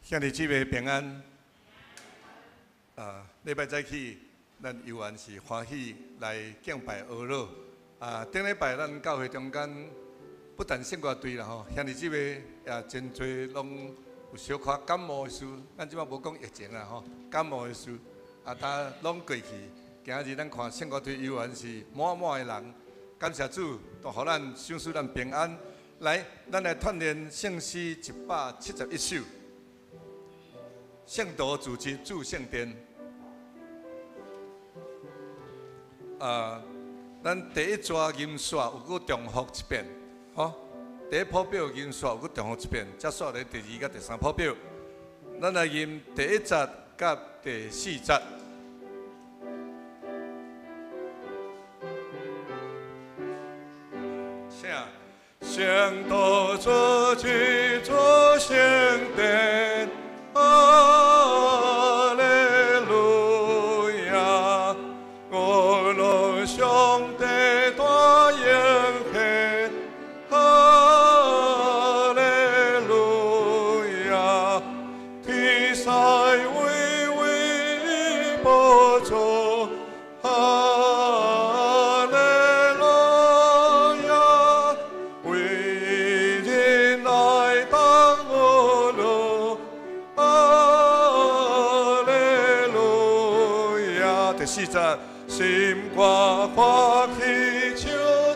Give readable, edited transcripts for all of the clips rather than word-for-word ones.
兄弟姊妹平安。啊，禮拜早起，咱猶原是歡喜來敬拜阿老。啊，頂禮拜咱教會中間不但聖歌隊啦吼，兄弟姊妹也真濟攏有小可感冒的事。咱這擺無講疫情啦吼，感冒的事啊，焦攏過去。今仔日咱看聖歌隊猶原是滿滿的人，感謝主，都予咱賞賜咱平安。來，咱來串聯聖詩171首。聖徒聚集主聖殿。啊，咱第一逝吟煞有閣重複一遍，吼。第一譜表吟煞有閣重複一遍，才煞咧第二佮第三譜表。咱來吟第一節佮第四節。請。聖徒聚集主聖殿。哈利路亞，我樂上帝大應許，哈利路亞，天使巍巍寶座，哈利路亞，為人來當我樂。哈利路亞，第四節，心肝歡喜唱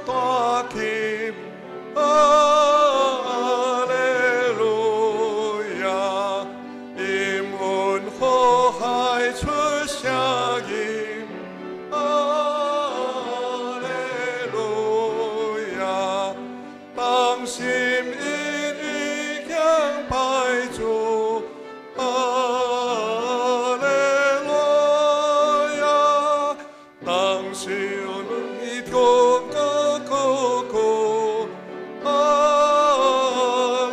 大琴，哈利路亞，音韻和諧出聲音，哈利路亞，當心一意敬拜主。哈利路亞，當心一個個個個，哈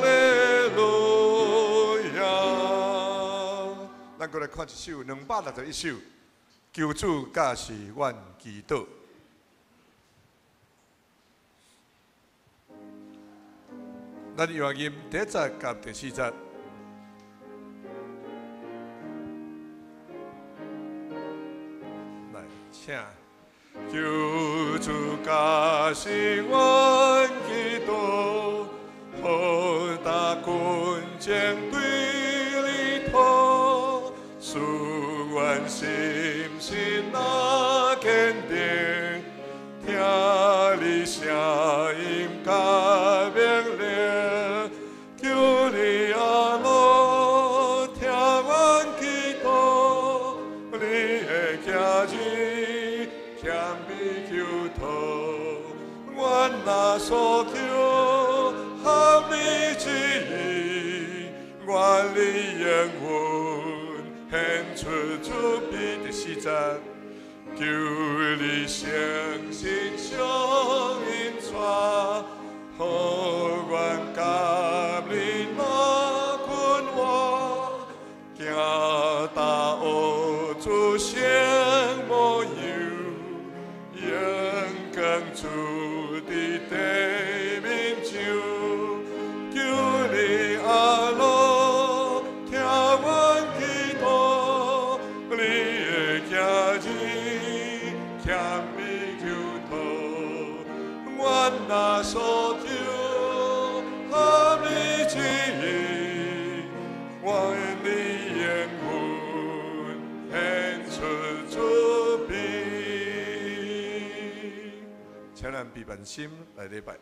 利路亞。咱閣來看一首261首，求主教示阮祈禱。咱用吟第一節佮第四節。來，請。求主教示阮祈禱，予大困境對你討，使阮心心若堅定，聽你聲音佮命令，求你阿老聽阮祈禱，你的囝兒謙卑求討，阮若所求合你旨意，願你應允顯出慈悲。第四節，求你誠心相引帶，予阮佮你若困活，行大惡主聖模樣，榮光主佇地面上，求你阿老聽阮祈禱，你的囝兒謙卑求討，阮若所求合你旨意，願你應允顯出慈悲。請咱閉萬心來禮拜。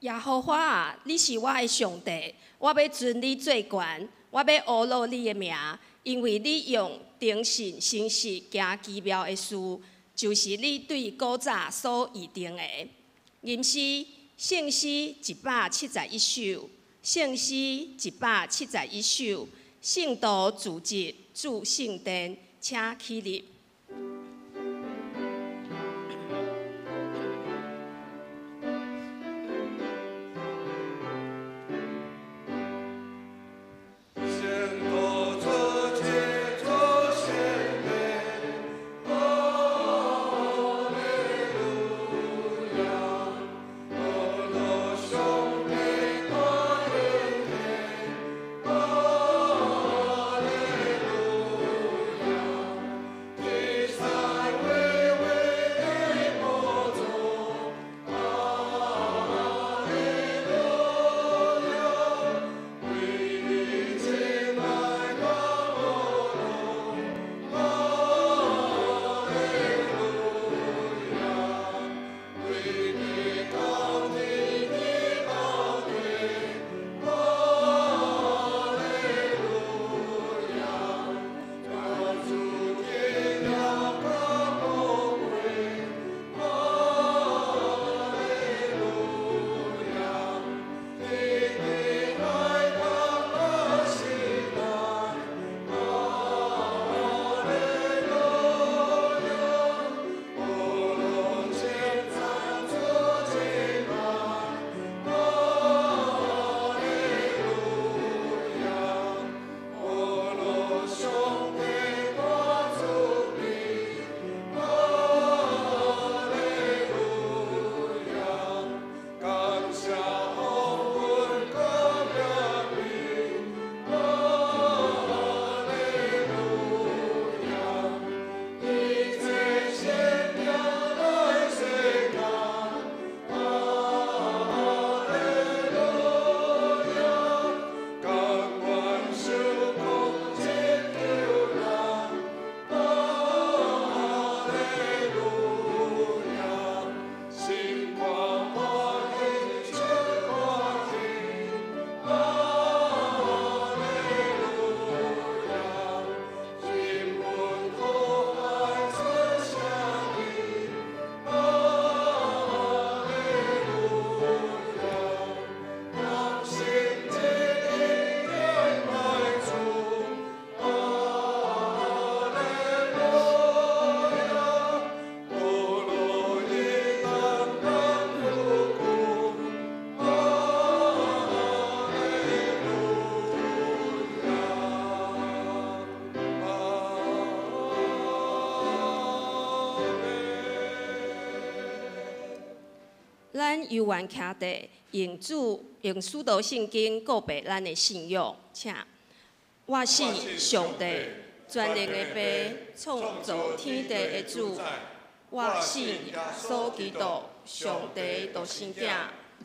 耶和華啊，你是我的上帝，我欲尊你做懸，我欲阿羅你的名，因為你用忠信誠實行奇妙的事，就是你對古早所預定的。吟詩聖詩171首，聖詩171首，聖徒聚集主聖殿，請起立。咱猶原徛佇用主用使徒聖經告白咱的信仰，請。我信上帝，全能的父，創造天地的主。我信耶穌基督，上帝獨生囝，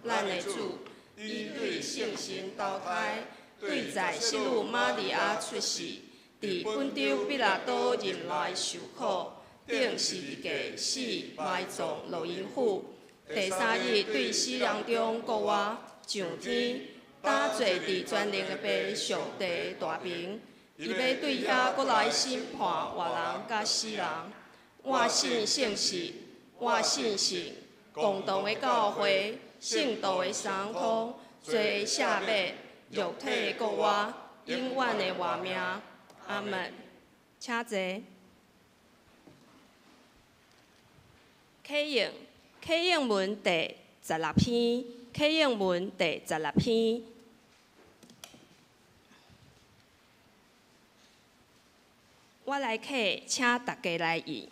咱的主。伊對聖神投胎，對在聖女瑪利亞出世，佇本丟彼拉多任內受苦，釘十字架死，埋葬落陰府。第三日對死人中復活，上天，搭坐佇全能的父上帝大爿。伊欲對遐閣來審判活人佮死人。我信聖神，我信聖共同的教會，聖徒的相通，罪的赦免，肉體的復活，永遠的活命。阿門。請坐。啟應。啟應文第16篇，啟應文第十六篇。我來啟，請大家來應。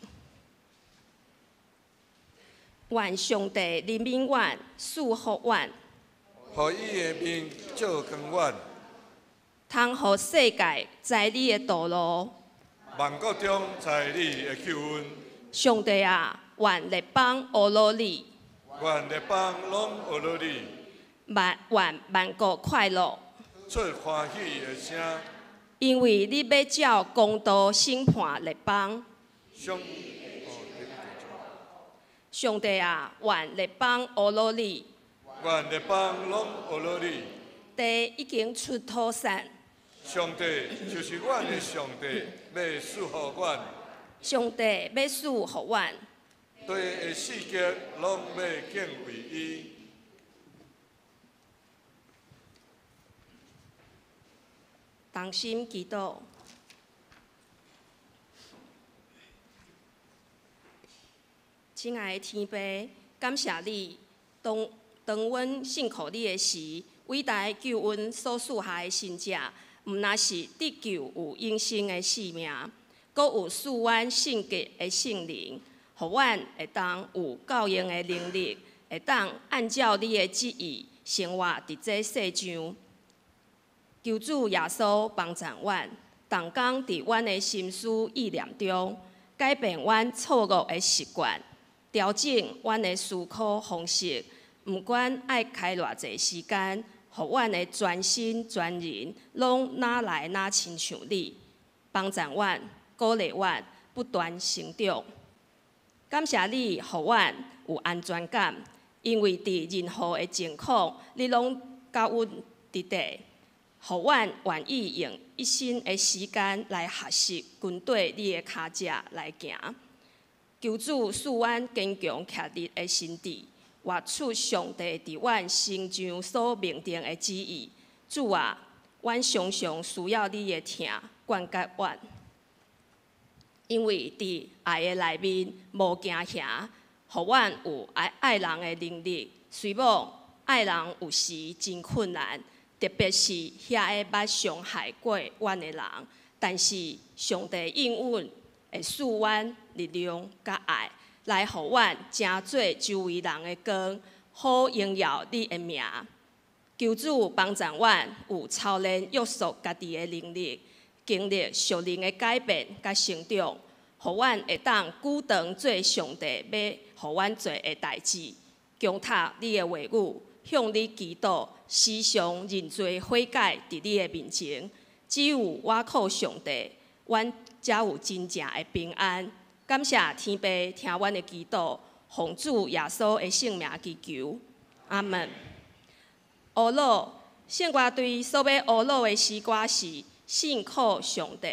願上帝憐憫阮，賜福阮，予伊的面照光阮，通予世界知你的道路，萬國中知你的救恩。上帝啊，願列邦阿羅你，願列邦攏阿羅你，願萬國快樂，出歡喜的聲。因為你欲照公道審判列邦。上帝啊，願列邦阿羅你，願列邦攏呵咾你。地已經出土產。上帝就是阮的上帝，欲賜予阮。上帝欲賜予阮。地的四極攏欲敬畏伊。同心祈禱。親愛的天父，感謝你，當當阮信靠你的時，偉大的救恩所賜下的神蹟，毋但是得救有永生的性命，閣有賜阮聖潔的聖靈，予阮會當有夠用的能力，會當按照你的旨意生活佇這世上。求主耶穌幫助阮，動工佇阮的心思意念中，改變阮錯誤的習慣，調整阮的思考方式。毋管愛開偌濟時間，予阮的全身全人攏若來若親像你，幫助阮，鼓勵阮，不斷成長。感謝你，予阮有安全感，因為佇任何的情況，你攏佮阮佇佇，予阮願意用一生的時間來學習，跟綴你的跤跡來行。求主賜阮堅強徛立的心志，活出上帝佇阮身上所命定的旨意。主啊，阮常常需要你的疼灌溉阮，因為佇愛的內面無驚嚇，予阮有愛愛人的能力。雖罔愛人有時真困難，特別是遐个捌傷害過阮的人，但是上帝應允會賜阮力量佮愛，來予阮成做周圍人的光，好榮耀你的名。求主幫助阮有操練約束家己的能力，經歷屬靈的改變佮成長，予阮會當舉長做上帝欲予阮做的代誌，強讀你的話語，向你祈禱，時常認罪悔改佇你的面前。只有倚靠上帝，阮才有真正的平安。感謝天父聽阮的祈禱，奉主耶穌的聖名祈求，阿門。呵咾聖歌隊所欲呵咾的詩歌是《信靠上帝》。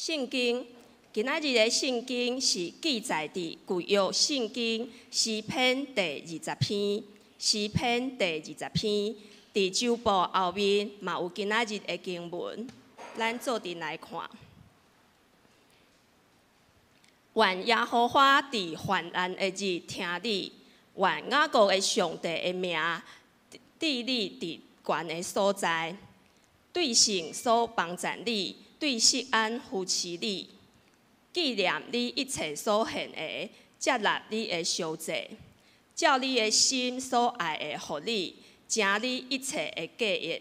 聖經今仔日的聖經是記載佇舊約聖經詩篇第二十篇，詩篇第二十篇，佇周報後面嘛有今仔日的經文，咱做陣來看。願耶和華佇患難的日聽你，願雅各的上帝的名賜你佇懸的所在，對聖所幫贊你，對錫安扶持你，紀念你一切所獻的，接納你的燒祭，照你的心所愛的予你，成你一切的計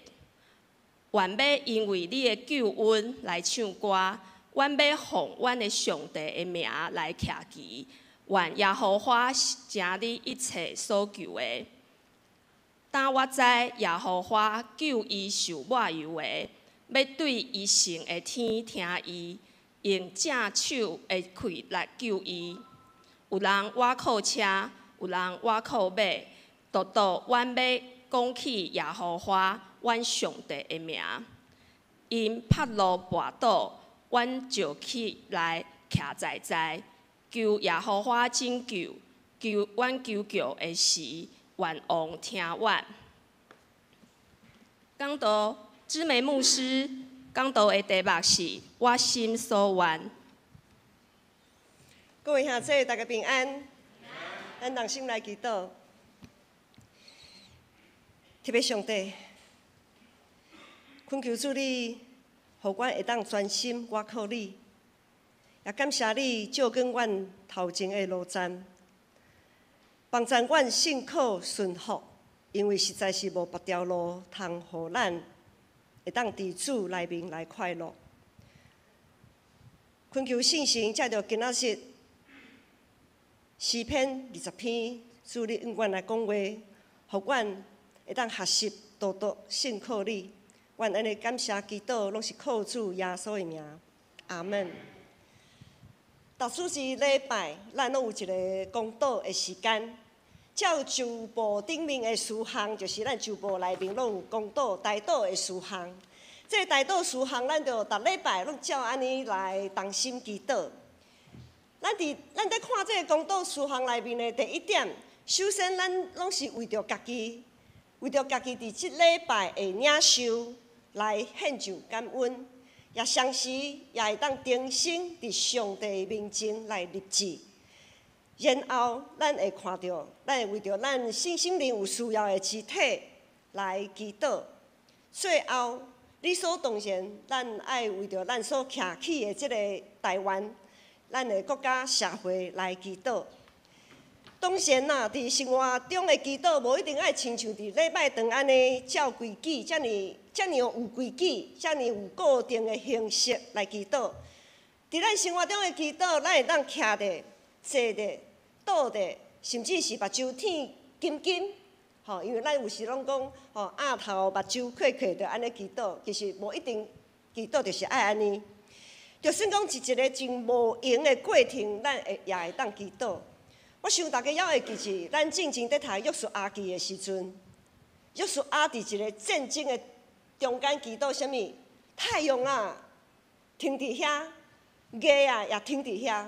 劃。願欲因為你的救恩來唱歌，阮欲奉阮的上帝的名來徛旗，願耶和華成你一切所求的。當我知耶和華救伊受抹油的，欲對伊聖的天聽伊，用正手的氣來救伊。有人倚靠車，有人倚靠馬，獨獨阮欲講起耶和華阮上帝的名。𪜶拍落跋倒，阮就起來徛在在，求耶和華拯救，求阮求告的時，願王聽阮。講道姊妹牧師講道的題目是我心所願。各位兄弟，大家平安。咱同心來祈禱。特別上帝，懇求主你，予阮會當專心倚靠你，也感謝你照管阮頭前的路程，幫助阮信靠順服，因為實在是無別條路通予咱會當佇主內面來快樂。懇求聖神藉著今仔日詩篇二十篇，主你向阮來講話，予阮會當學習獨獨信靠你。阮按呢感謝祈禱，攏是靠主耶穌的名，阿門。逐主日禮拜，咱攏有一个公禱的時間。照周報頂面的事項，就是咱周報內面攏有公禱、代禱的事項。這个代禱事項，咱就逐禮拜攏照按呢來同心祈禱。咱佇看這个公禱事項內面的第一點，首先咱攏是為著家己，為著家己佇這禮拜的領受來獻上感恩，也同時也會當重新佇上帝面前來立志。然後，咱會看著，咱會為著咱身心靈有需要的肢體來祈禱。最後，理所當然，咱愛為著咱所徛起的這个台灣，咱的國家社會來祈禱。當然啦，佇生活中的祈禱，無一定愛親像佇禮拜堂按呢照規矩，遮爾遮爾有規矩，遮爾有固定的形式來祈禱。佇咱生活中的祈禱，咱會當徛咧、坐咧、倒咧，甚至是目睭甜金金，吼，因為咱有時攏講，吼，額頭目睭開開就按呢祈禱，其實無一定祈禱就是愛按呢。就算講佇一个真無閒的過程，咱會也會當祈禱。我想大家猶會記住，咱進前佇讀約書亞記的時陣，約書亞佇一个戰爭的中間祈禱啥物？太陽啊，停佇遐；月啊，也停佇遐。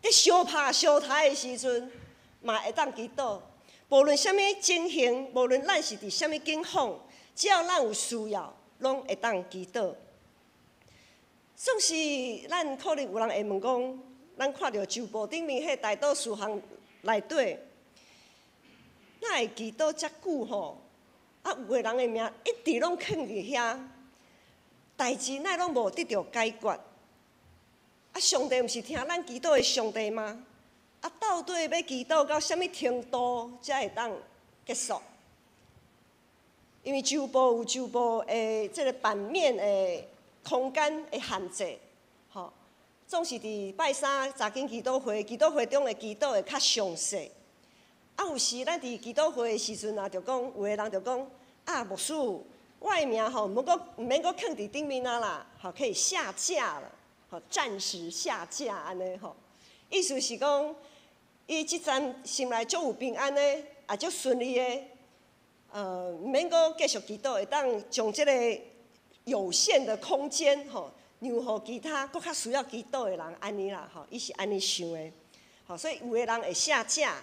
佇相拍相殺的時陣，嘛會當祈禱。無論啥物情形，無論咱是佇啥物境況，只要咱有需要，攏會當祈禱。總是咱可能有人會問講，咱看著周報頂面彼代禱事項內底，哪會祈禱遮久吼？啊，有的人的名一直攏囥佇遐，代誌哪攏無得著解決？啊，上帝毋是聽咱祈禱的上帝嗎？啊，到底欲祈禱到啥物程度才會當結束？因為周報有周報的這个版面的空間的限制，吼，總是佇拜三查經祈禱會，祈禱會中的祈禱會較詳細。啊，有時咱佇祈禱會的時陣啊，就講有的人就講啊，牧師，我的名吼，毋免閣囥佇頂面啊啦，吼，可以下架了，吼，暫時下架按呢吼。意思是講，伊這陣心內足有平安的，也足順利的，毋免閣繼續祈禱，會當將這个有限的空間吼，讓予其他閣較需要祈禱的人按呢啦，吼，伊是按呢想的，吼，所以有的人會下架，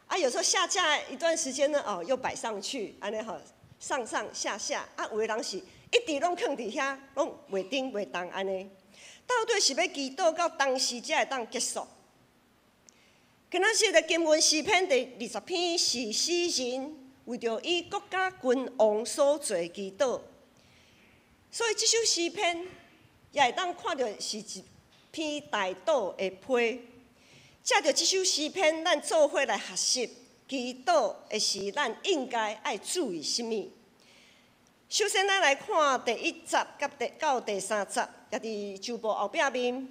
啊，有時候下架一段時間呢，哦，又擺上去，按呢吼，上上下下，啊，有的人是一直攏囥佇遐，攏袂頂袂動按呢。到底是欲祈禱到當時才會當結束？今仔日的經文詩篇第20篇是詩人為著伊國家君王所做的祈禱，所以這首詩篇也會當看著是一篇代禱的批。藉著這首詩篇，咱做伙來學習祈禱的時，咱應該愛注意啥物？首先，咱來看第一節佮第到第三節，也佇周報後壁面。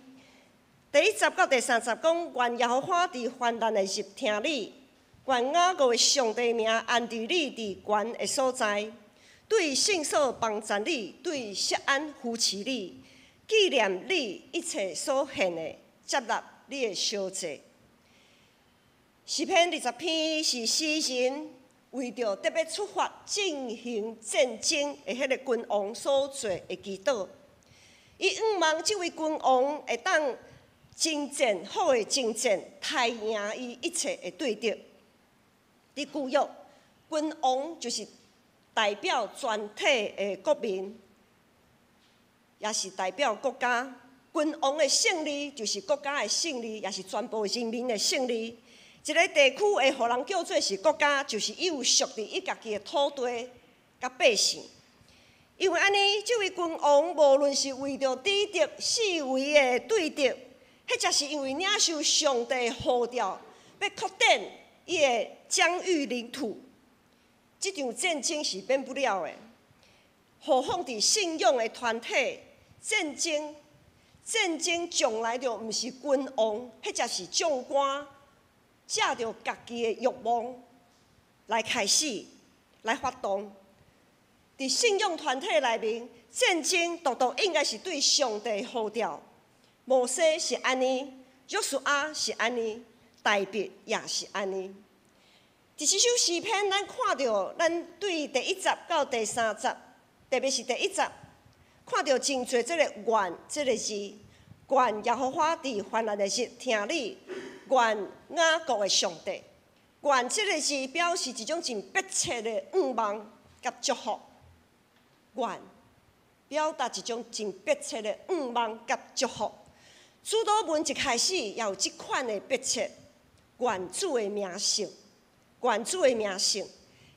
第一節到第三節講，願耶和華佇患難的日聽你，願雅各的上帝名安置你佇懸的所在，對聖所幫贊你，對錫安扶持你，紀念你一切所獻的，接納你的燒祭。詩篇二十篇是詩人為著特欲出發進行戰爭的彼个君王所做的祈禱。伊向望這位君王會當征戰，好的征戰，刣贏伊一切的對敵。佇舊約，君王就是代表全體的國民，也是代表國家。君王的勝利就是國家的勝利，也是全部人民的勝利。一个地區會予人叫做是國家，就是伊有屬佇伊家己的土地佮百姓。因為按呢，這位君王無論是為著抵擋四圍的對敵，或者是因為領受上帝呼召，欲擴展伊的疆域領土，這場戰爭是免不了的。何況佇信仰的團體戰爭，戰爭從來就毋是君王，或者是將官。藉著家己的欲望來開始來發動，佇信仰團體內面，戰爭獨獨應該是對上帝呼召。摩西是按呢，約書亞是按呢，大衛也是按呢。佇這首詩篇，咱看著，咱對第一節到第三節，特別是第一節，看著真濟這個願這個字，願耶和華佇患難的日聽你。願雅各的上帝，願這個字表示一種真迫切的願望佮祝福。願表達一種真迫切的願望佮祝福。主禱文一開始也有這款的迫切，願主的名聖，願主的名聖。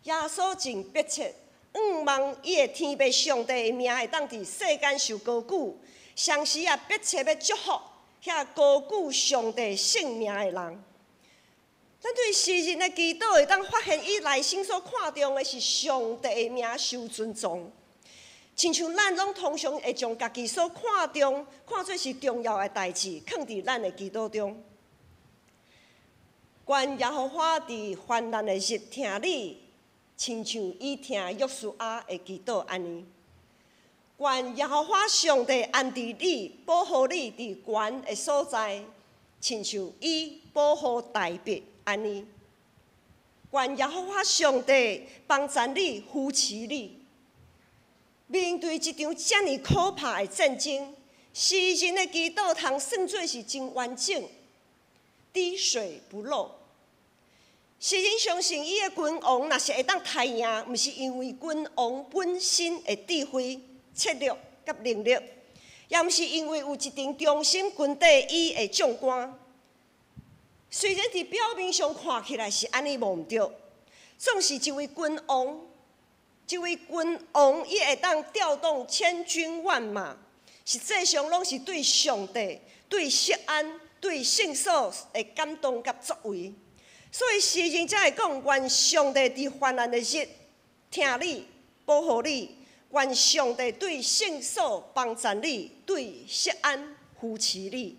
耶穌真迫切願望伊的天父上帝的名會當佇世間受高舉，同時也迫切欲祝福遐高舉上帝聖名的人。咱對詩人的祈禱會當發現，伊內心所看重的是上帝的名受尊重。親像咱攏通常會將家己所看重、看做是重要的代誌，囥佇咱的祈禱中。願耶和華佇患難的日聽你，親像伊聽約書亞的祈禱按呢。願耶和華上帝安置你，保護你佇懸的所在，親像伊保護大衛按呢。願耶和華上帝幫贊你，扶持你。面對這場遮爾可怕的戰爭，詩人的祈禱通算做是真完整，滴水不漏。詩人相信伊的君王若是會當刣贏，毋是因為君王本身的智慧、策略佮能力，也毋是因為有一陣忠心軍隊伊的將官。雖然佇表面上看起來是按呢無毋對，總是一位君王，一位君王伊會當調動千軍萬馬，實際上攏是對上帝、對錫安、對聖所的感動佮作為。所以詩人才會講：願上帝佇患難的日聽你，保護你；願上帝對聖所幫贊你，對錫安扶持你。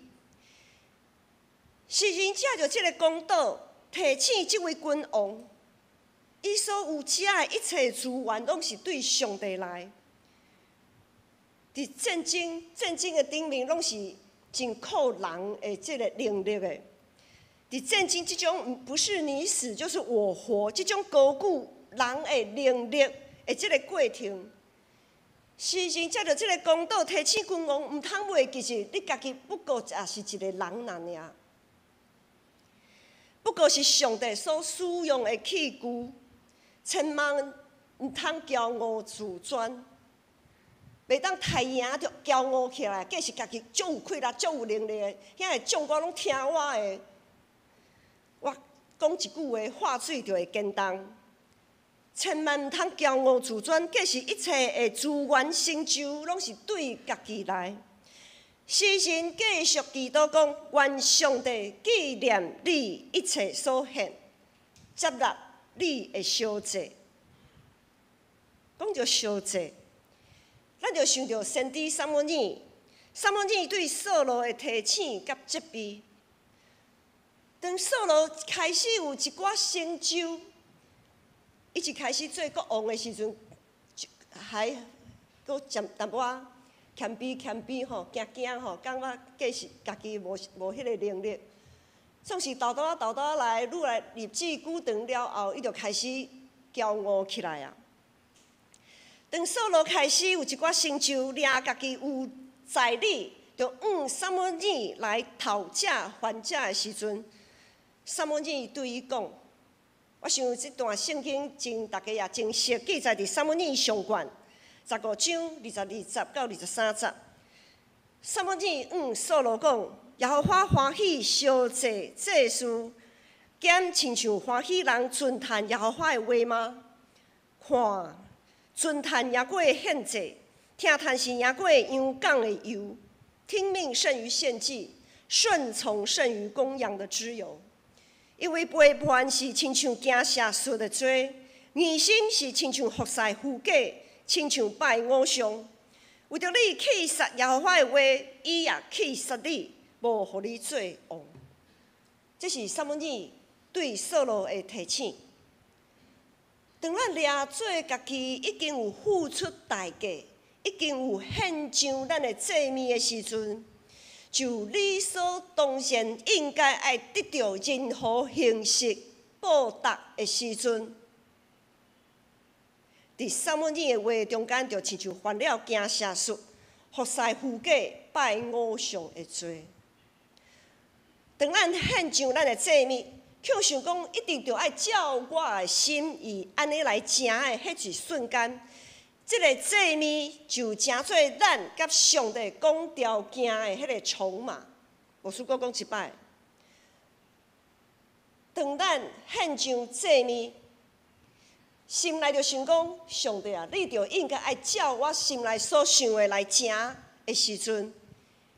詩人藉著這个講道，提醒這位君王，伊所有遮的一切資源，攏是對上帝來。佇戰爭的頂面，攏是真靠人的這个能力的。佇戰爭這種不是你死就是我活，這種高舉人的能力的這个過程，詩人藉著這个公道提醒君王，毋通袂記住，你家己不過也是一个人爾爾，不過是上帝所使用的器具，千萬毋通驕傲自尊，袂當刣贏就驕傲起來，計是家己足有氣力、足有能力的，遐个將官攏聽我的，我講一句話，化水就會堅凍。千萬毋通驕傲自尊，計是一切的資源成就，攏是對家己來。詩人繼續祈禱講：願上帝紀念你一切所獻，接納你的燒祭。講著燒祭，咱就想著先知撒母耳，撒母耳對掃羅的提醒佮責備。當掃羅開始有一寡成就，伊一開始做國王的時陣，還閣漸淡薄仔謙卑謙卑吼，驚驚吼，感覺計是家己無無彼个能力。總是沓沓仔沓沓仔來，愈來日子久長了後，伊就開始驕傲起來啊。當掃羅開始有一寡成就，掠家己有在理，就向撒母耳來討價還價的時陣，撒母耳對伊講。我想這段聖經真大家也真熟，記載佇撒母耳上卷15章22節到23節。撒母耳向掃羅講：耶和華歡喜燒祭祭司，敢親像歡喜人遵趁耶和華的話嗎？看，遵趁贏過獻祭，聽趁是贏過羊犅的油。聽命勝於獻祭，順從勝於公羊的脂油。因為背叛是親像行邪術的罪，硬心是親像服侍虛假，親像拜偶像。為著你棄殺耶和華的話，伊也棄殺你，無予你做王。這是撒母耳對掃羅的提醒。當咱掠做家己已經有付出代價，已經有獻上咱的祭物的時陣，就理所當然應該愛得著任何形式報答的時陣，佇撒母耳的話中間，就親像犯了行邪術、服侍虛假、拜偶像的罪。當咱獻上咱的祭物，卻想講一定著愛照我的心意按呢來成的彼一瞬間，這个祭物就成做咱佮上帝講條件的彼个籌碼。牧師閣講一擺，當咱獻上祭物，心內就想講，上帝啊，你就應該愛照我心內所想的來成的時陣，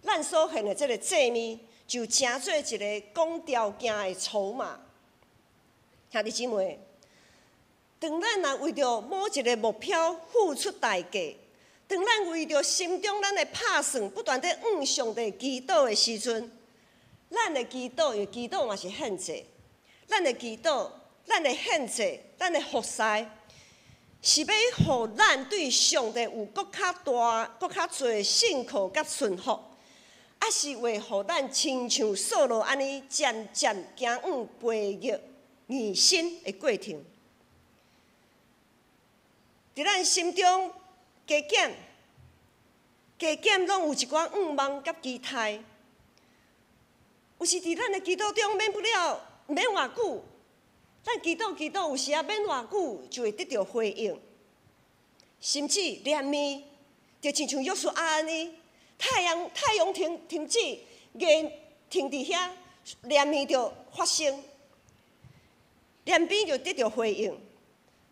咱所獻的這个祭物就成做一个講條件的籌碼。兄弟姊妹，當咱若為著某一个目標付出代價，當咱為著心中咱的拍算不斷佇向上帝祈禱的時陣，咱的祈禱，因為祈禱嘛是獻祭，咱的祈禱，咱的獻祭，咱的服侍，是欲予咱對上帝有閣較大、閣較濟信靠佮順服，抑是會予咱親像掃羅按呢漸漸行往背逆硬心的過程？佇咱心中加減加減，攏有一寡願望佮期待。有時佇咱的祈禱中免不了，毋免偌久，咱祈禱祈禱，有時仔免偌久就會得著回應，甚至連麵就親像約書亞按呢，太陽停止，月停佇遐，連麵就發生，連邊就得著回應。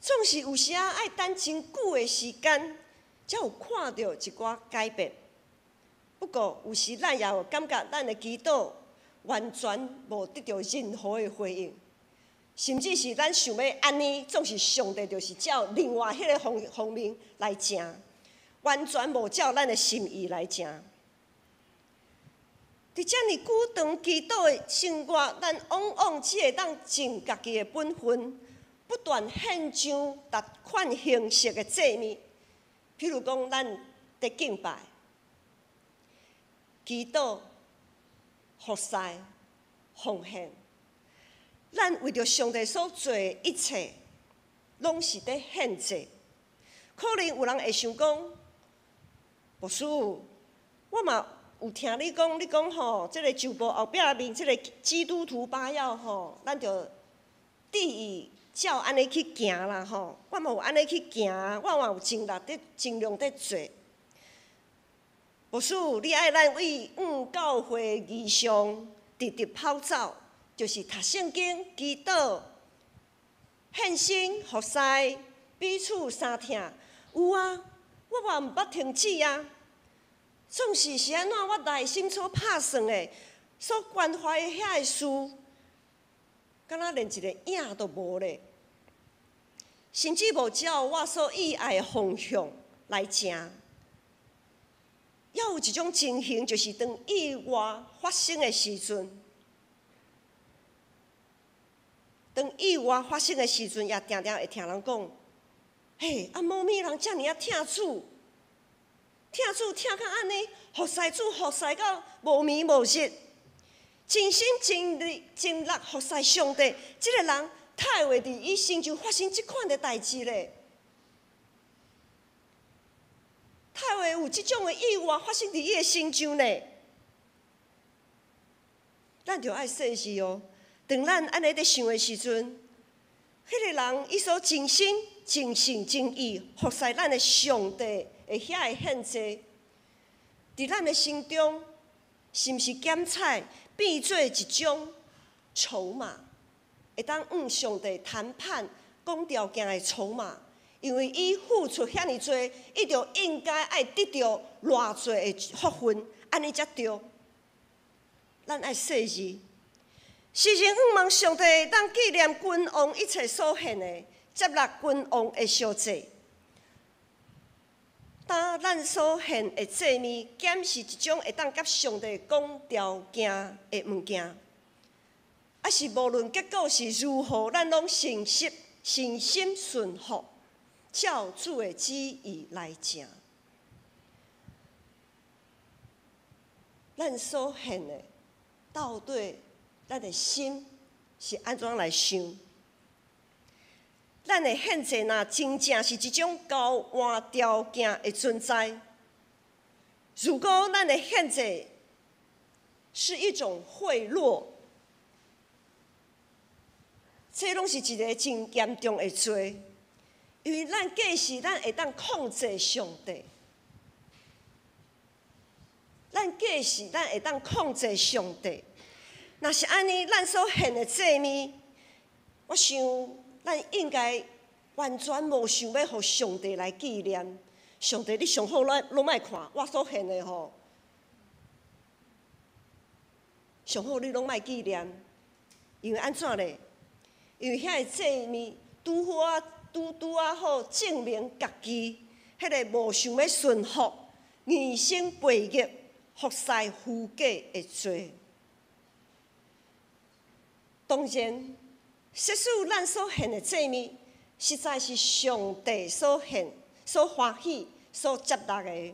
總是有時仔愛等真久的時間，才有看著一寡改變。不過有時咱也有感覺，咱的祈禱完全無得著任何的回應，甚至是咱想欲按呢，總是上帝就是照另外彼个方面來成，完全無照咱的心意來成。佇遮爾久長祈禱的生活，咱往往只會當盡家己的本分，不斷獻上逐款形式的祭物，譬如講，咱佇敬拜、祈禱、服侍、奉獻，咱為著上帝所做的一切，攏是佇獻祭。可能有人會想講，牧师，我嘛有听你讲，你讲吼，这个旧部后壁面这个基督徒八要吼，咱著注意照按呢去行啦吼。我嘛有按呢去行，我嘛有尽力伫尽量伫做。牧师，你爱咱为向教会义上直直跑走，就是读圣经、祈祷、献身、服侍、彼此相疼。有啊，我嘛毋捌停止啊。总是是按怎，我内心所拍算的、所关怀的遐个事，敢若连一个影都无咧，甚至无照我所意爱的方向来行。犹有一种情形，就是当意外发生的时阵，当意外发生的时阵，也定定会听人讲：嘿，啊，某物人遮尔仔疼主。疼主疼到按呢，服侍主服侍到无暝无日，尽心尽力尽力服侍上帝。这个人，太会伫伊身上发生这款的代志咧？太会有这种的意外发生伫伊的身上咧？咱著爱细腻哦。当咱按呢伫想的时阵，彼个人伊所尽心、尽性、尽意服侍咱的上帝的遐个献祭，伫咱的心中，是毋是减彩变做一种筹码，会当向上帝谈判讲条件的筹码？因为伊付出遐尔济，伊就应该爱得著偌济的福分，按呢才对。咱爱细腻，诗人向望上帝会当纪念君王一切所献的，接纳君王的烧祭。当咱所献的祭物，敢是一种会当佮上帝讲条件的物件，抑是无论结果是如何，咱拢诚实、诚心顺服，照主的旨意来行。咱所献的，到底咱的心是按怎来想？咱的献祭若真正是一种交换条件的存在，如果咱的献祭是一种贿赂，这拢是一个真严重的罪，因为咱假设咱会当控制上帝，咱假设咱会当控制上帝，若是按呢，咱所献的祭物，我想，咱应该完全无想欲予上帝来纪念。上帝，你上好咱拢莫看我所献的吼，上好你拢莫纪念，因为按怎咧？因为遐个祭物拄好啊，拄拄仔好证明家己彼个无想欲顺服、硬心背逆、服侍虚假的罪。当然，即使咱所献的祭物，实在是上帝所献、所欢喜、所接纳的。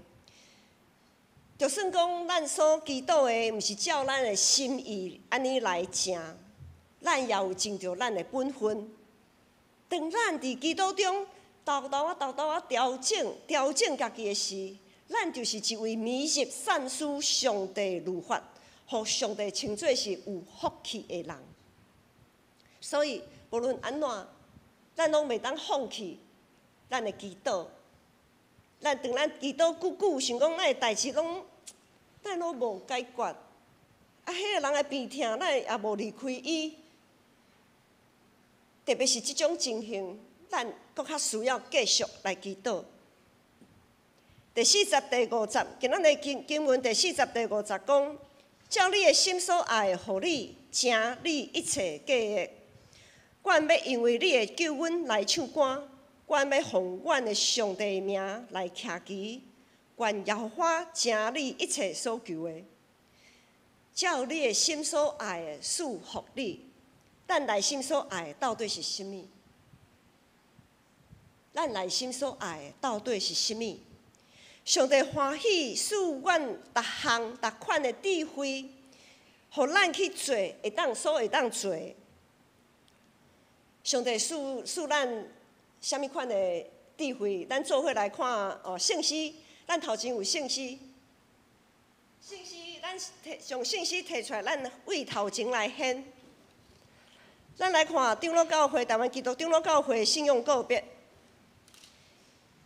就算讲咱所祈祷的，毋是照咱的心意按呢来成，咱也有尽著咱的本分。当咱伫祈祷中沓沓仔、沓沓仔调整、调整家己的时，咱就是一位迷入散失上帝律法，予上帝称做是有福气的人。所以，无论按怎，咱拢袂当放弃咱的祈祷。咱当咱祈祷久久，想讲咱的代志拢，咱拢无解决，啊，彼个人的病痛，咱也无离开伊。特别是这种情形，咱阁较需要继续来祈祷。第四节、第五节，今仔日经经文第四节、第五节讲：照你的心所爱的，予你成你一切计划。阮欲因为你的救恩来唱歌，阮欲奉阮的上帝的名来徛旗。愿耶和华成你一切所求的，照你的心所爱的赐福你。咱内心所爱的到底是啥物？咱内心所爱的到底是啥物？上帝欢喜赐阮逐项逐款的智慧，予咱去做会当所会当做的。上帝赐赐咱啥物款的智慧？咱做伙来看哦，圣诗，咱頭前有聖詩，聖詩咱提將聖詩提出來，咱為頭前來獻。咱來看長老教會台灣基督長老教會信仰告白。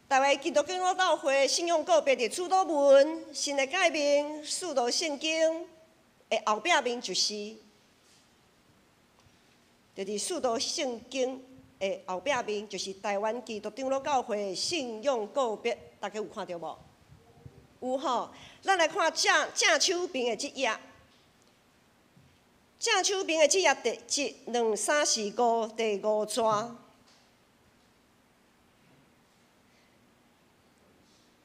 台灣基督長老教會信仰告白佇主禱文、神的誡命、使徒信經的後壁面就是，就佇使徒信經的後壁面就是台灣基督長老教會信仰告白，大家有看著無？有吼，咱來看正正手邊的這頁，正手邊的這頁第一、兩、三、四、五，第五段。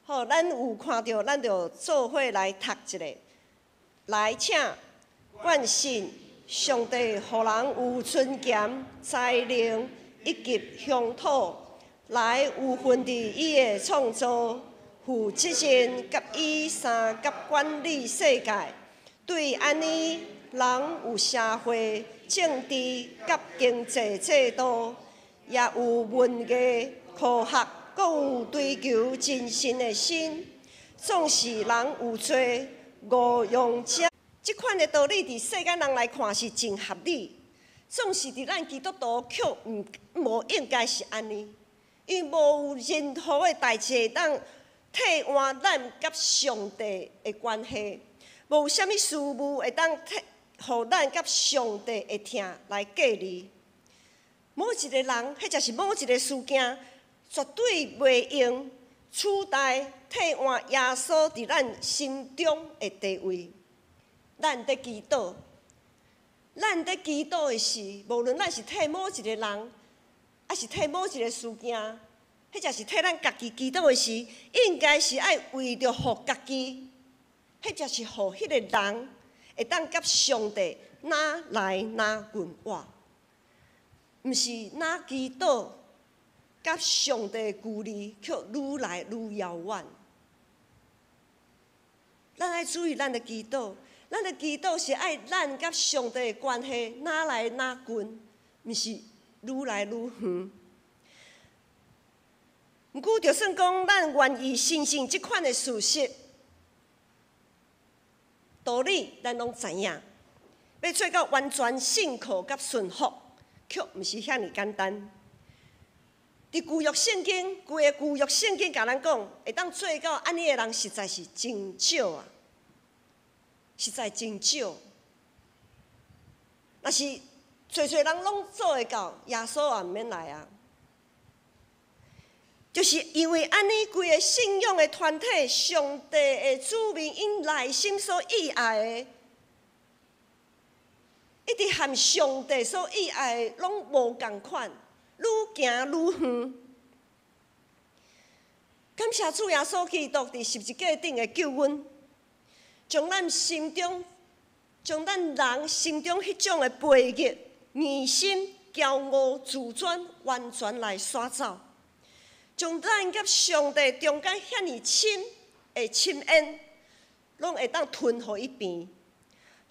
好，咱有看著，咱就做伙來讀一下。來，請願信上帝予人有尊嚴、才能以及鄉土，來有份佇伊的創造，負責任佮伊相佮管理世界。對按呢，人有社會、政治佮經濟制度，也有文藝、科學，閣有追求真神的心。總是人有濟誤用者，這款的道理佇世間人來看是真合理，總是佇咱基督徒卻毋無應該是按呢，因為無任何的代誌會當替換咱佮上帝的關係，無啥物事物會當替予咱佮上帝的疼來隔離。某一個人，或者是某一個事件，絕對袂用取代替換耶穌佇咱心中的地位。咱佇祈禱，咱佇祈禱的時，無論咱是替某一個人，抑是替某一個事件，彼者是替咱家己祈禱的時，應該是愛為著予家己，彼者是予彼個人會當佮上帝若來若近倚，毋是若祈禱佮上帝的距離卻愈來愈遙遠。咱愛注意咱的祈禱，咱的祈禱是愛咱佮上帝的關係若來若近，毋是愈來愈遠。毋過，就算講咱願意相信這款的事實，道理咱攏知影，欲做到完全信靠佮順服，卻毋是遐爾簡單。佇舊約聖經，規个舊約聖經共咱講，會當做到按呢的人，實在是真少啊！實在真少。若是濟濟人攏做會到，耶穌也毋免來啊。就是因為按呢，規个信仰的團體，上帝的子民，𪜶內心所意愛的，一直和上帝所意愛的攏無仝款，愈行愈遠。感謝主耶穌基督佇十字架頂的救阮，將咱心中，將咱人心中彼種的背逆、硬心、驕傲、自尊，完全來徙走。將咱佮上帝中間遐爾深的深淵，攏會當吞予伊平，予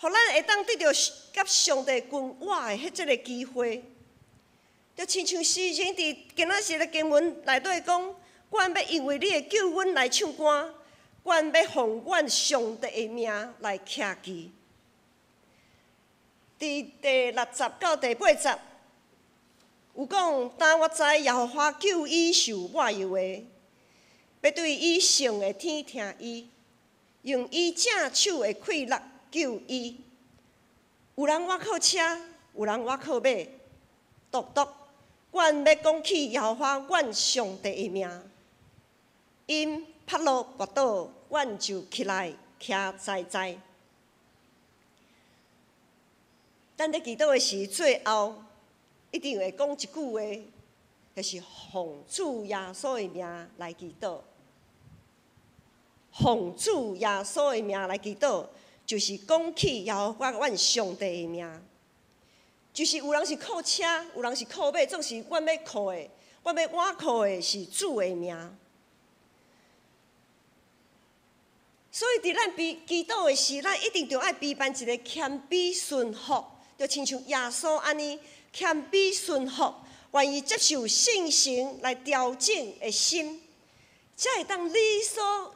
咱會當得著佮上帝近倚的彼這个機會。就親像詩人佇今仔日的經文內底講，阮欲因為你的救恩來唱歌，阮欲奉阮上帝的名來徛旗。佇第六節到第八節。有講，當我知耶和華救伊受抹油的，欲對伊聖的天聽伊，用伊正手的氣力救伊。有人倚靠車，有人倚靠馬，獨獨，阮欲講起耶和華阮上帝的名。𪜶拍落跋倒，阮就起來徛在在。咱咧祈禱的時，最後一定會講一句話，就是奉主耶穌的名來祈禱。奉主耶穌的名來祈禱，就是講起耶和華阮上帝的名。就是有人是靠車，有人是靠馬，總是阮欲靠的，阮欲倚靠的是主的名。所以，佇咱祈禱的時，咱一定著愛備辦一个謙卑順服，就親像耶穌按呢謙卑順服，願意接受聖神來調整的心，才會當理所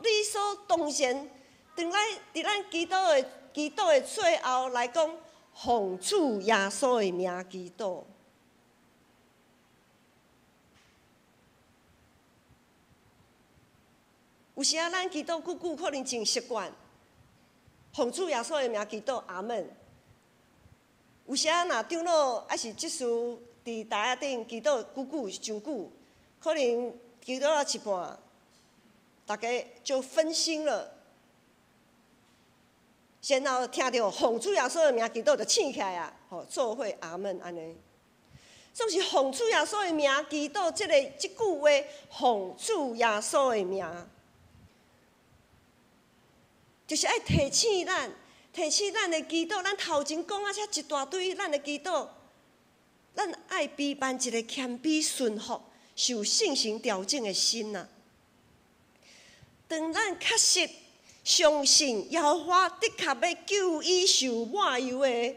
當然，當咱佇咱祈禱的最後來講，奉主耶穌的名祈禱。有時仔咱祈禱久久，可能真習慣，奉主耶穌的名祈禱，阿門。有時仔若長老抑是執事佇台仔頂祈禱久久傷久，可能祈禱到一半，大家就分心了，然後聽著奉主耶穌的名祈禱就醒起來啊，吼，做伙阿門按呢。總是奉主耶穌的名祈禱，這句話奉主耶穌的名，就是愛提醒咱，提醒咱的祈禱，咱頭前講啊，遮一大堆，咱的祈禱，咱愛備辦一個謙卑順服、受聖神調整的心啊。當咱確實相信耶和華的確欲救伊受抹油的，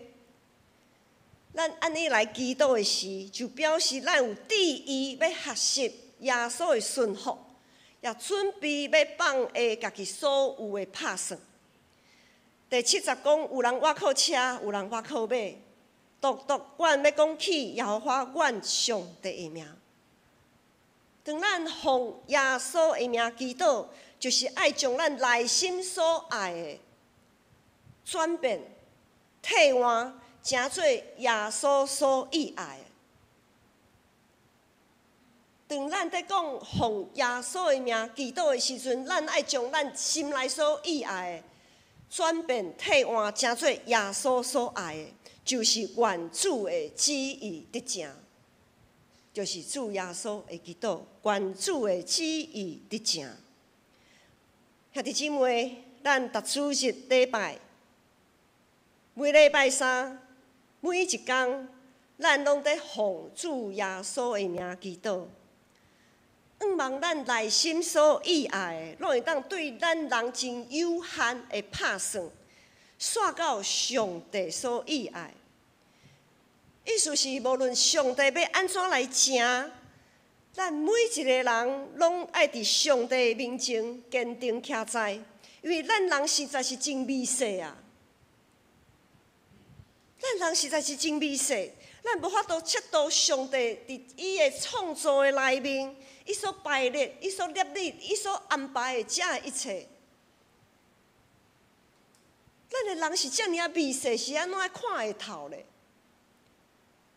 咱按呢來祈禱的時，就表示咱有志意欲學習耶穌的順服，也準備欲放下家己所有的拍算。第七節講，有人倚靠車，有人倚靠馬，獨獨阮欲講起耶和華阮上帝的名。當咱奉耶穌的名祈禱，就是愛將咱內心所愛的轉變、替換，成做耶穌所意愛的。當咱佇講奉耶穌的名祈禱的時陣，咱愛將咱心內所意愛的轉變、替換，成做耶穌所愛的，就是願主的旨意得成。就是主耶穌的祈禱，願主的旨意得成。兄弟姊妹，咱逐主日禮拜，每禮拜三，每一工，咱攏佇奉主耶穌的名祈禱。向望咱內心所意愛的，攏會當對咱人真有限的拍算，煞到上帝所意愛。意思是，無論上帝欲按怎來成，咱每一個人攏愛佇上帝面前堅定徛在，因為咱人實在是真微細啊！咱人實在是真微細，咱無法度測度上帝佇伊的創造的內面，伊所排列、伊所立意、伊所安排的這一切。咱的人是遮爾仔微細，是按怎看會透咧？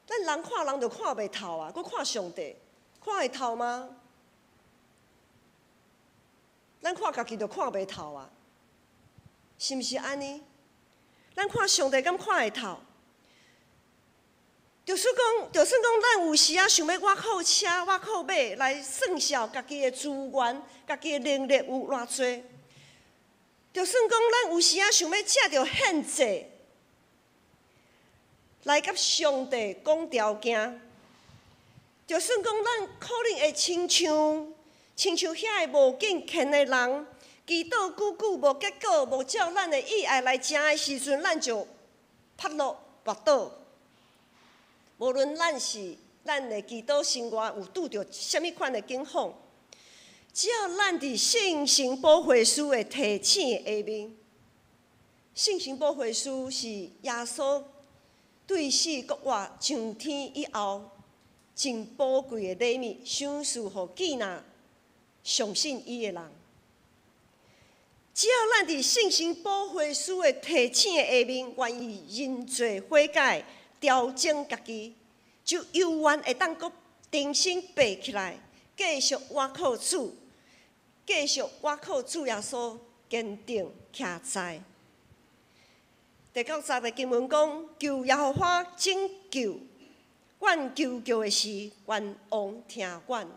咱人看人就看袂透啊，閣看上帝，看會透嗎？咱看家己就看袂透啊，是毋是按呢？咱看上帝敢看會透？就算講，咱有時仔想欲倚靠車、倚靠馬來算數家己的資源、家己的能力有偌濟。就算講，咱有時仔想欲藉著獻祭來佮上帝講條件，就算講咱可能會親像遐个無敬虔的人，祈禱久久無結果，無照咱的意愛來成的時陣，咱就拍落跋倒。無論咱是咱的祈禱生活有拄著啥物款的境況，只要咱佇聖神保惠師的提醒下面，聖神保惠師是耶穌對死復活上天以後，真寶貴的禮物，賞賜予囡仔相信伊的人。只要咱佇聖神保惠師的提醒的下面，願意認罪悔改、調整家己，就猶原會當閣重新爬起來，繼續倚靠主，繼續倚靠主耶穌，堅定徛在。第九節的經文講：求耶和華拯救，阮求告的時，願王聽阮。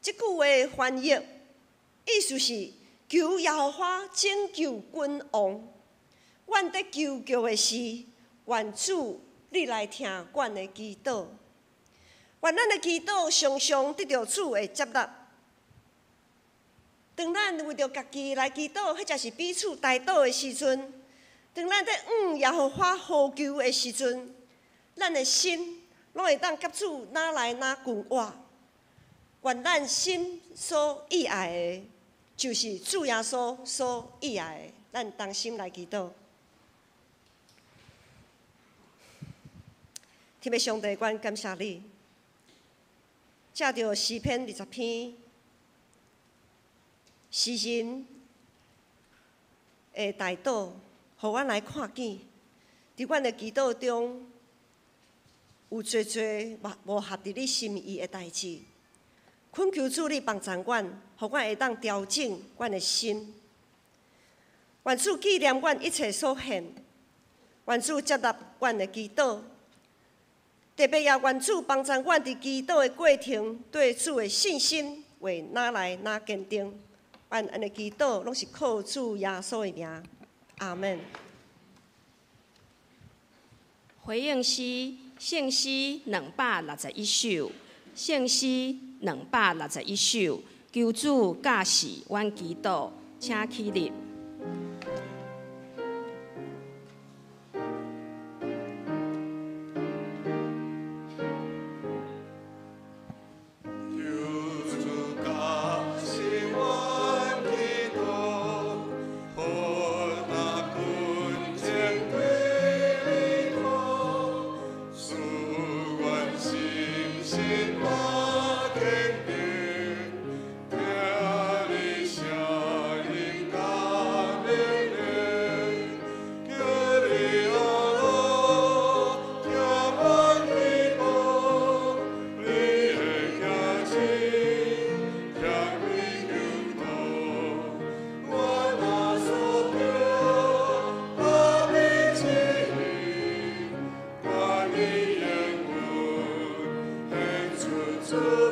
這句話翻譯意思是：求耶和華拯救君王，阮佇求告的時，願主你來聽阮的祈禱。願咱的祈禱常常得著主的接納。當咱為著家己來祈禱，或者是彼此代禱的時陣，當咱佇向耶和華呼求的時陣，咱的心攏會當佮主若來若近倚。願咱心所意愛的，就是主耶穌所意愛的。咱同心來祈禱。天父上帝，阮感謝你，藉著詩篇20篇，詩人的代禱，予阮來看見，佇阮的祈禱中，有濟濟無合佇你心意的代誌，懇求主你幫助阮，予阮會當調整阮的心。願主紀念阮一切所獻，願主接納阮的祈禱。特別也願主幫助阮佇祈禱的過程，對主的信心會愈來愈堅定。阮按呢祈禱，攏是靠主耶穌的名，阿們。回應詩，聖詩261首，聖詩261首，求主教示阮祈禱，請起立。請坐。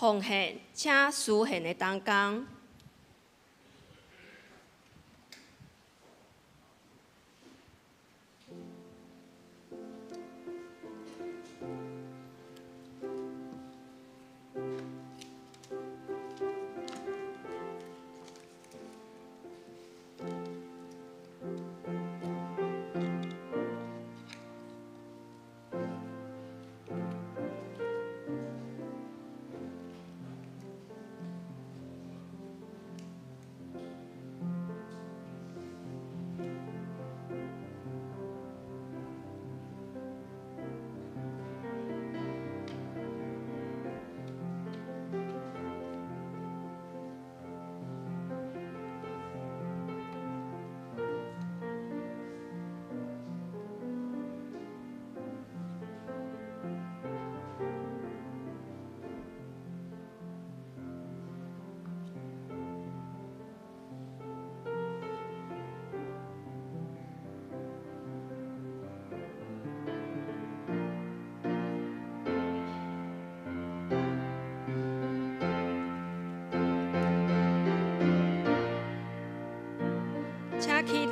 奉獻，請司獻的同工。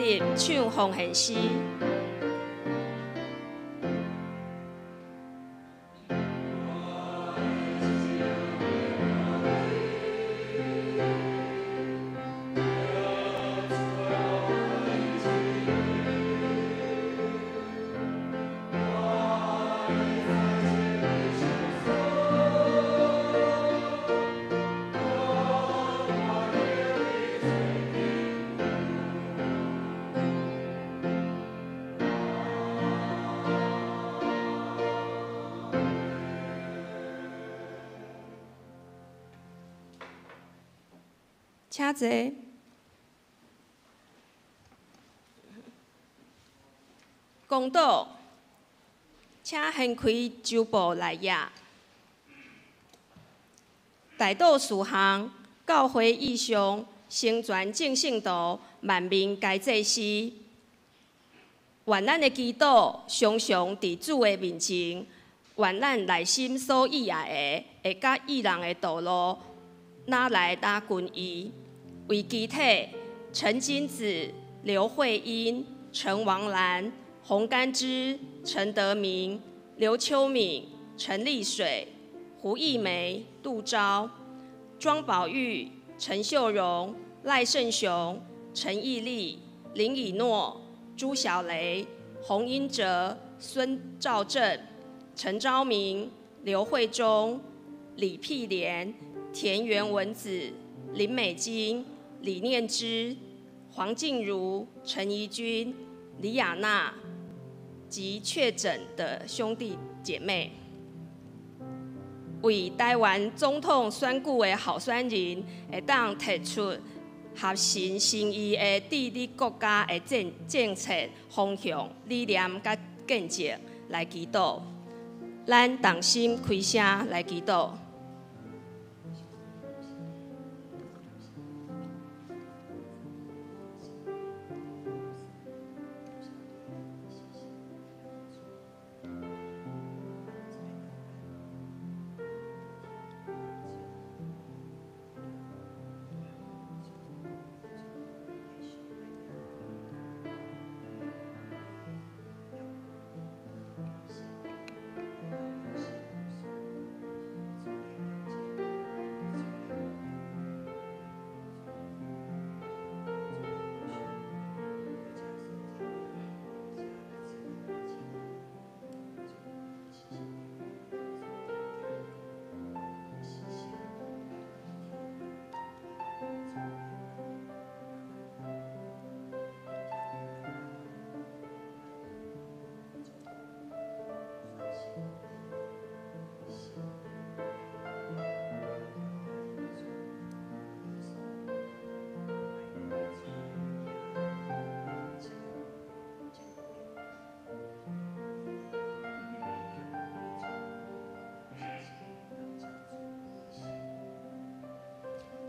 立唱奉献诗。请坐。公道，请掀开周报内页。代祷事项：教会意向，成全众圣徒，万民皆祭司。愿咱的祈祷常常伫主的面前，愿咱内心所意爱的，会佮义人的道路，哪来哪均一。为基体，陈金子、刘慧英、陈王兰、洪甘之、陈德明、刘秋敏、陈丽水、胡义梅、杜昭、庄宝玉、陈秀荣、赖胜雄、陈义利、林以诺、朱小雷、洪英哲、孙兆正、陈昭明、刘慧忠、李碧莲、田园文子、林美金、李念之、黄静茹、陈怡君、李亚娜及确诊的兄弟姐妹，为台湾总统选举的候选人会当提出合神心意的治理国家的政策方向、理念佮见证来祈祷。咱同心开声来祈祷。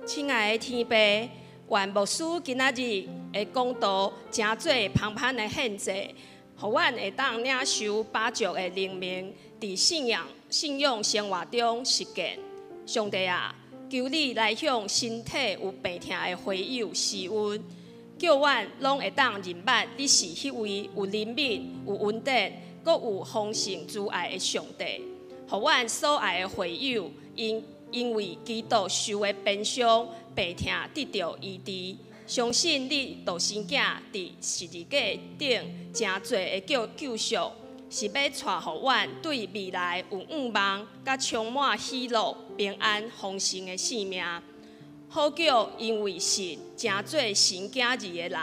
亲爱的天父，愿牧师今仔日的讲道成做芳芳的献祭，予阮会当领受饱足的灵命，伫信仰生活中实践。上帝啊，求你来向身体有病痛的会友施恩，叫阮拢会当认捌你是彼位有怜悯、有恩典、阁有丰盛慈爱的上帝。予阮所爱的会友因为基督受的鞭伤、病痛得著医治，相信你独生囝伫十字架顶成做的救赎，是欲带予阮对未来有盼望，佮充满喜乐、平安、丰盛的生命。好叫因为信成做神囝儿的人，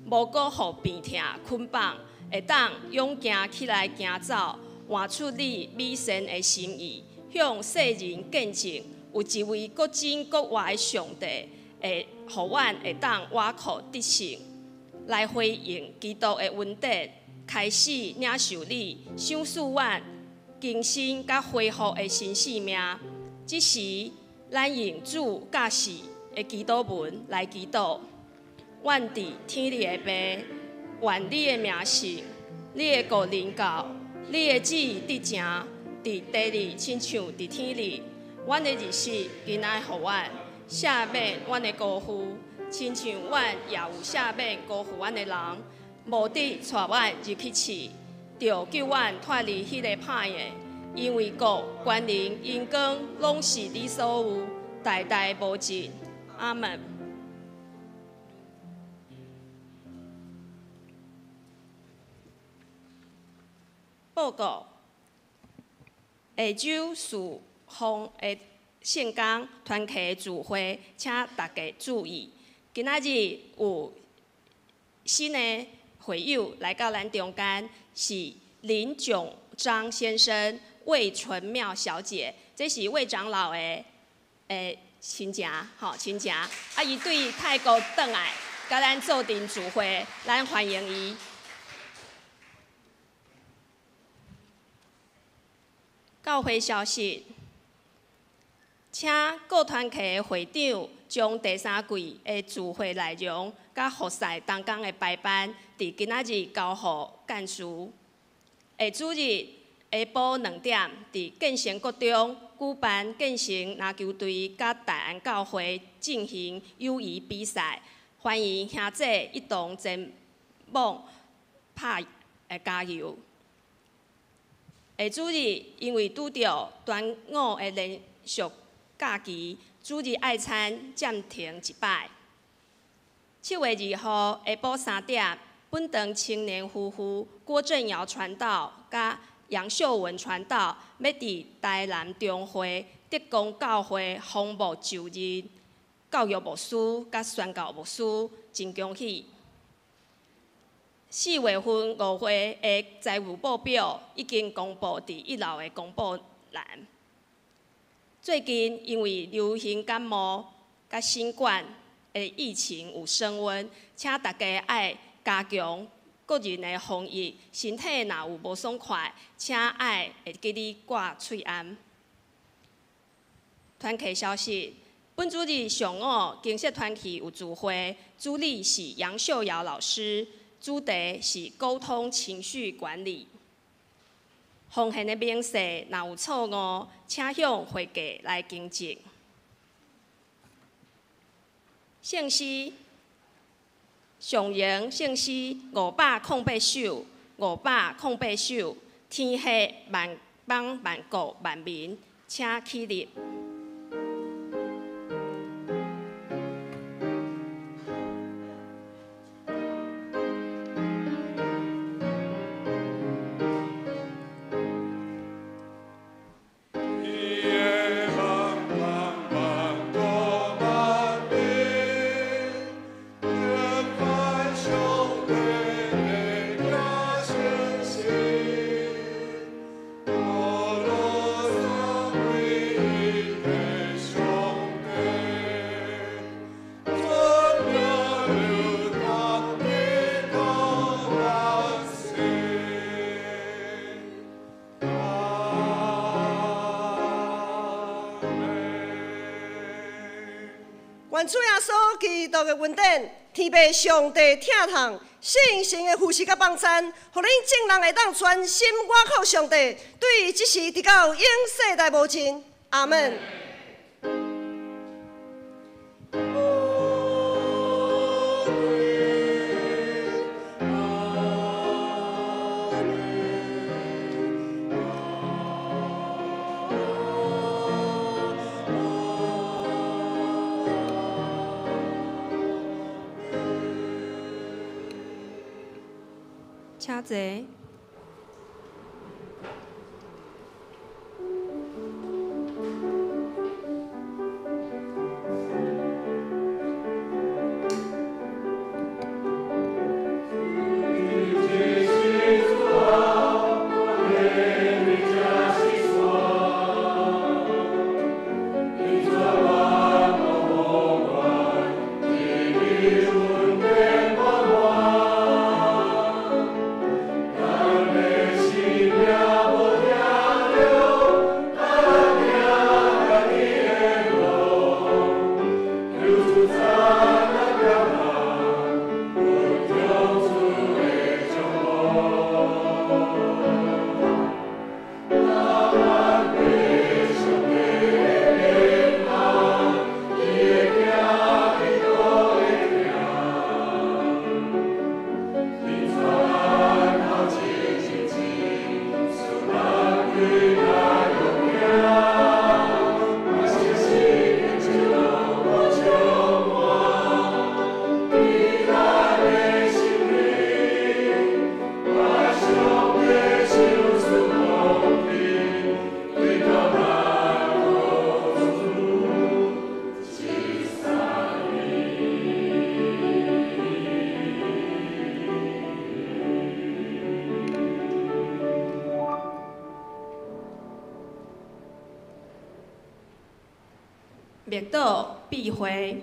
无阁予病痛捆绑，会当勇行起来行走，活出你美善的心意。向世人见证，有一位阁真阁活的上帝，会予阮会当倚靠得胜，来回应基督的恩典，开始领受你赏赐阮更新佮恢复的新生命。这时，咱用主教示的祈祷文来祈祷。愿伫天里的父，愿你的名圣，你的国临到，你的旨意得成。伫地里，亲像伫天里。阮的日食，今仔予阮，赦免阮的辜负，亲像阮也有赦免辜负阮的人。无得带阮入去试，著救阮脫離彼个歹的。因為國、權能、榮光，攏是你所有，代代無盡。阿門。報告：下週事奉的聖工團契聚會，請大家注意。今仔日有新的會友來到咱中間，是林炯章先生、魏純妙小姐，這是魏長老的親情，吼親情。啊，伊對泰國轉來，佮咱做陣聚會，咱歡迎伊。教會消息，請各團契的會長將第三季的聚會內容，佮服侍同工的排班，佇今仔日交予幹事。下主日下晡2點，佇建成國中舉辦建成籃球隊佮大安教會進行友誼比賽，歡迎兄弟一同前往拍加油。下主日因為拄著端午的連續假期，主日愛餐暫停一擺。7月2號下晡3點，本堂青年夫婦郭正堯傳道佮楊秀文傳道，欲佇台南中會德光教會訪牧就任教育牧師佮宣教牧師，真恭喜！4月份5月的財務報表已經公布佇1樓的公布欄。最近因為流行感冒佮新冠的疫情有升溫，請大家愛加強個人的防疫。身體若有無爽快，請愛會記得掛喙罨。團契消息：本主日上午經社團契有聚會，主理是楊秀瑤老師。主題是溝通情緒管理。奉獻的明細若有錯誤，請向會計來更正。聖詩上榮聖詩508首，508首，天下萬邦萬國萬民，請起立。願主耶穌基督的恩典，天父上帝疼痛，聖神的扶持佮幫贊，予恁眾人會當全心倚靠上帝，對這時直到永世代無盡。阿門。請坐。默禱、閉會。